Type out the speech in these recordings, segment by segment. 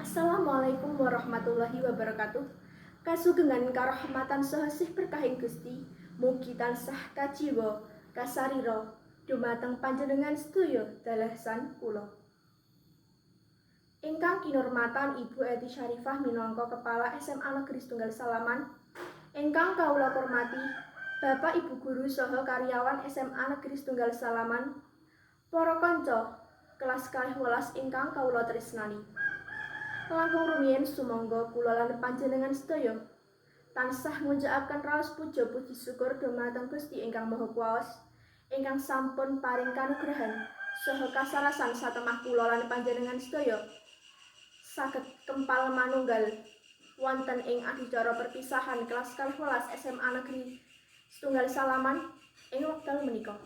Assalamualaikum warahmatullahi wabarakatuh. Kasugengan karahmatan saha sih berkahing Gusti, mugi tansah kajiwa kasarira dumateng panjenengan sedaya dalasan kula. Ingkang kinurmatan Ibu Eti Syarifah minangka Kepala SMA Negeri Setunggal Salaman, ingkang kawula hormati Bapak Ibu guru saha karyawan SMA Negeri Setunggal Salaman, para kanca kelas 12 ingkang kawula tresnani. Langkung rumiyin sumangga kula lan panjenengan sedaya tansah ngunjukaken raos puja puji syukur dumateng Gusti ingkang Maha Kuwaos ingkang sampun paring kanugrahan saha kasarasan satemah kula lan panjenengan sedaya saged kempal manunggal wonten ing adicara perpisahan kelas 12 SMA Negeri Setunggal Salaman ing wekdal menika.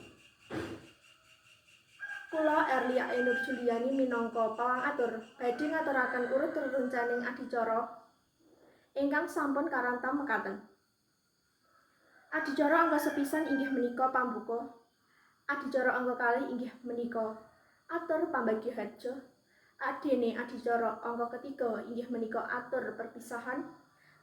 Kula Erlia Ainur Juliani minangka pawang atur badhe ngaturaken urut rerencaning adicara ingkang sampun karantam mekaten. Adicara angka sepisan inggih menika pambuka. Adicara angka kalih inggih menika atur pambagya harja. Adene adicara angka ketiga inggih menika atur perpisahan.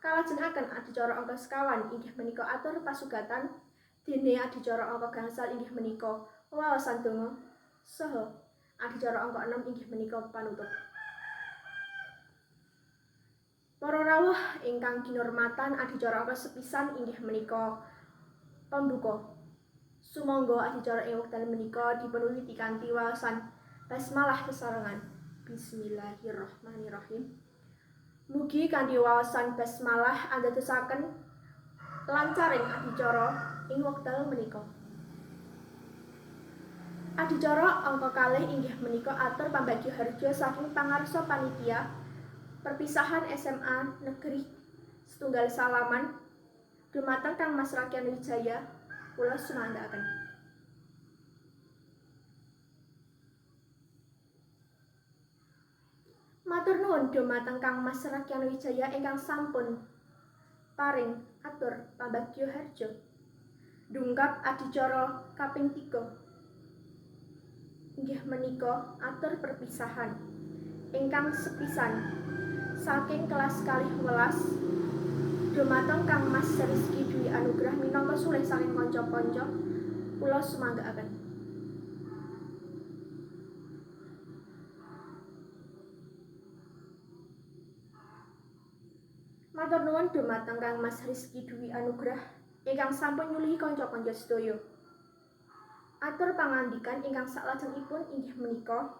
Kalajengaken adicara angka sekawan inggih menika atur pasugatan. Dene adicara angka gangsal inggih menika wawasan donga. Saha adicara angka 6 inggih menika panutup. Para rawuh ingkang kinurmatan, adicara angka sepisan inggih menika pembuka. Sumangga adicara ing wekdal menika dipunwiwiti kanthi waosan basmalah sesarengan. Bismillahirrahmanirrahim. Mugi kanthi waosan basmalah andadosaken lancaring adicara ing wekdal menika. Adicara angka kalih inggih menika atur pambagya harja saking pangarsa panitia perpisahan SMA Negeri Setunggal Salaman dumateng Kang Mas Rakyan Wijaya, kula sumanggaaken. Matur nuwun dumateng Kang Mas Rakyan Wijaya ingkang sampun paring atur pambagya harja. Dungkap adicara kaping 3 inggih menika atur perpisahan ingkang sepisan saking kelas 12 dumateng Kang Mas Rizky Dwi Anugrah minangka sulih saking kanca-kanca, kula sumanggaaken. Matur nuwun dumateng Kang Mas Rizky Dwi Anugrah ingkang sampun nyulihi kanca-kanca sedaya. Atur pangandikan ingkang saklajengipun inggih menika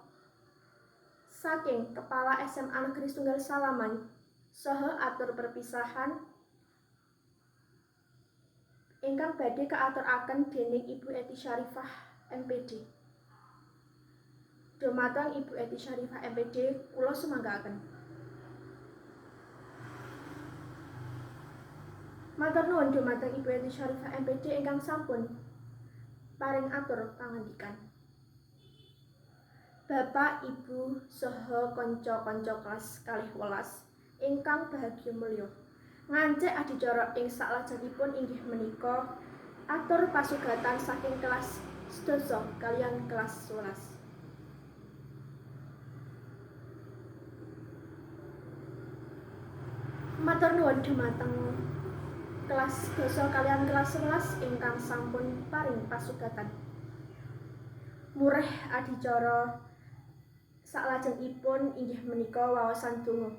saking Kepala SMA Negeri Setunggal Salaman saha atur perpisahan ingkang badhe kaaturaken dening Ibu Eti Syarifah MPD. Dumateng Ibu Eti Syarifah MPD kula sumanggaaken. Matur nuwun dumateng Ibu Eti Syarifah MPD ingkang sampun paring atur pangandikan. Bapak, Ibu, saha kanca-kanca kelas 12 ingkang bahagia mulya. Ngancik adicara ing saklajengipun inggih menika atur pasugatan saking kelas sedasa kaliyan kelas 11. Matur nuwun dumateng kelas 10 kaliyan kelas 11 ingkang sampun paring pasugatan. Murih adicara saklajengipun inggih menika waosan donga.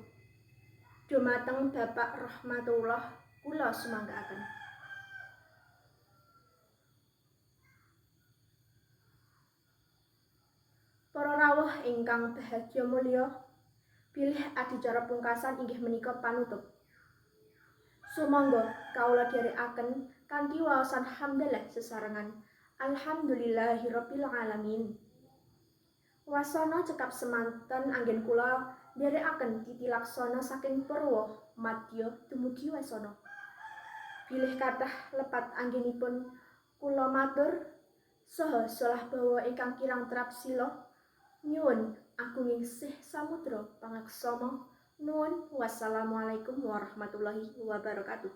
Dumateng Bapak Rahmatullah kula sumanggaaken. Para rawuh ingkang bahagia mulya, bilih adicara pungkasan inggih menika panutup. Sumangga kawula dherekaken kanthi waosan hamdalah sesarengan alhamdulillahirabbil alamin. Wasana cekap semanten anggen kula nderekaken titi laksana saking Purwa Madya dumugi wasana. Bilih kathah lepat anggenipun kula matur saha solah bawa ingkang kirang trapsila, nyuwun agunging sih samudra pangaksama. Nuwun, wassalamualaikum warahmatullahi wabarakatuh.